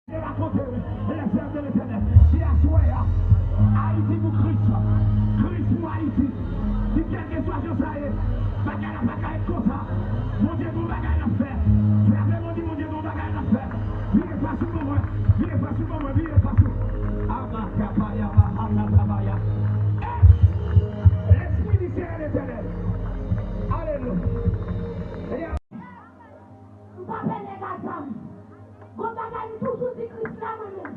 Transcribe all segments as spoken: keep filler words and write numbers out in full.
Rakonte, wi, lè sèvitè Letènèl, se aswè a, Ayiti pou Kris, Kris pou Ayiti. Di kèlkeswa jan sa ye, bagay la pa ka ret konsa. Bondye gon bagay l ap fè. Frè Clement di Bondye gon bagay l ap fè. Vire fas ou ban mwen, vire fas ou ban mwen, vire fas ou. Amakapaya, mahakatabaya. Lespri di Seyè Letènèl. Alelouya. M pa pè nèg a zam. Gon bagay m toujou di Kris la mwen menm.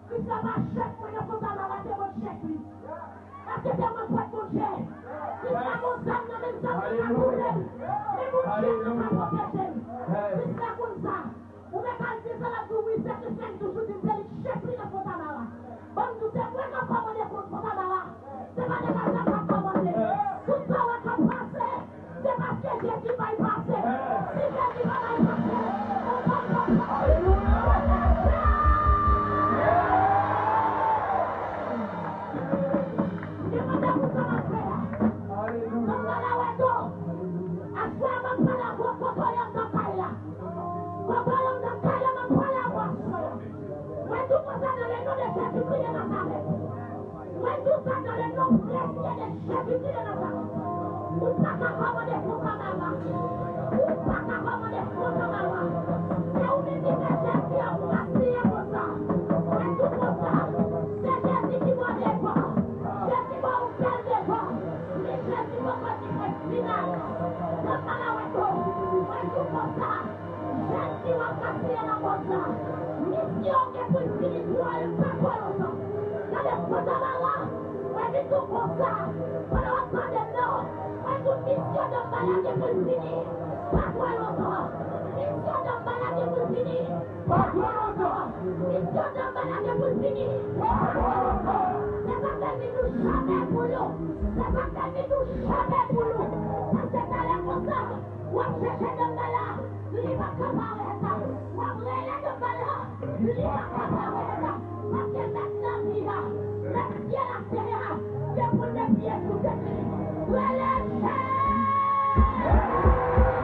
Kris la pa chèf mwen nan Fontamara, se mwen k chèf li. Paske se mwen k pòt Bondye. Kris la gon zam nan men m, zam nan ka touye m. Men Bondye nan ka pwoteje m. Kris la konn sa. Ou mèt al di sa, l ap di w wi, sèke sèm toujou di m se li k chèf li nan Fontamara. Ban m di w, se mwen k ap kòmande Fontamara. Se pa nèg a zam k ap kòmande. Tout sa w wè k ap pase, se paske Jezi bay pase. Si Jezi pa bay pase, ou p ap pase. Alelouya! Mwen gen manda pou sa m ap fè a. Alelouya! Zanm nan la wè do. Aswè a m ap pale avè w, kote w ye anndan kay la. Kote w ye anndan kay la, m ap pale avè w aswè a. Mwen di w konsa, dans le nom de Jésus-Christ de Nazareth. Mwen di w sa, dans le nom précieux de Jésus-Christ de Nazareth. Ou pa ka kòmande Fontamara. Ou pa ka kòmande Fontamara. Se ou menm ki fè Jezi an kasiye konsa. Mwen di w konsa, se Jezi ki ba w devan. Jezi ba w bèl devan. Men Jezi poko di mwen final. Zanm nan la wè do. Mwen di w konsa. Jezi w ap kasiye nan kòd la. Misyon gen pou l fini twò, pa twò lontan. Gade Fontamara, mwen di w konsa, pandan w ap tande m nan, mwen di w misyon Danbala gen pou l fini, pa twò lontan. Misyon Danbala gen pou l fini, pa twò lontan. Misyon Danbala gen pou l fini, pa twò lontan. Se sa k fè m di nou jamè pou nou. Se sa k fè m di nou jamè pou nou. Paske talè konsa, w ap chèche Danbala, li p ap ka parèt. W ap rele Danbala, li p ap ka parèt. Paske mèt lavi a, mèt syèl ak tè a, se pou l depiye sou tèt li. Rele Jezi!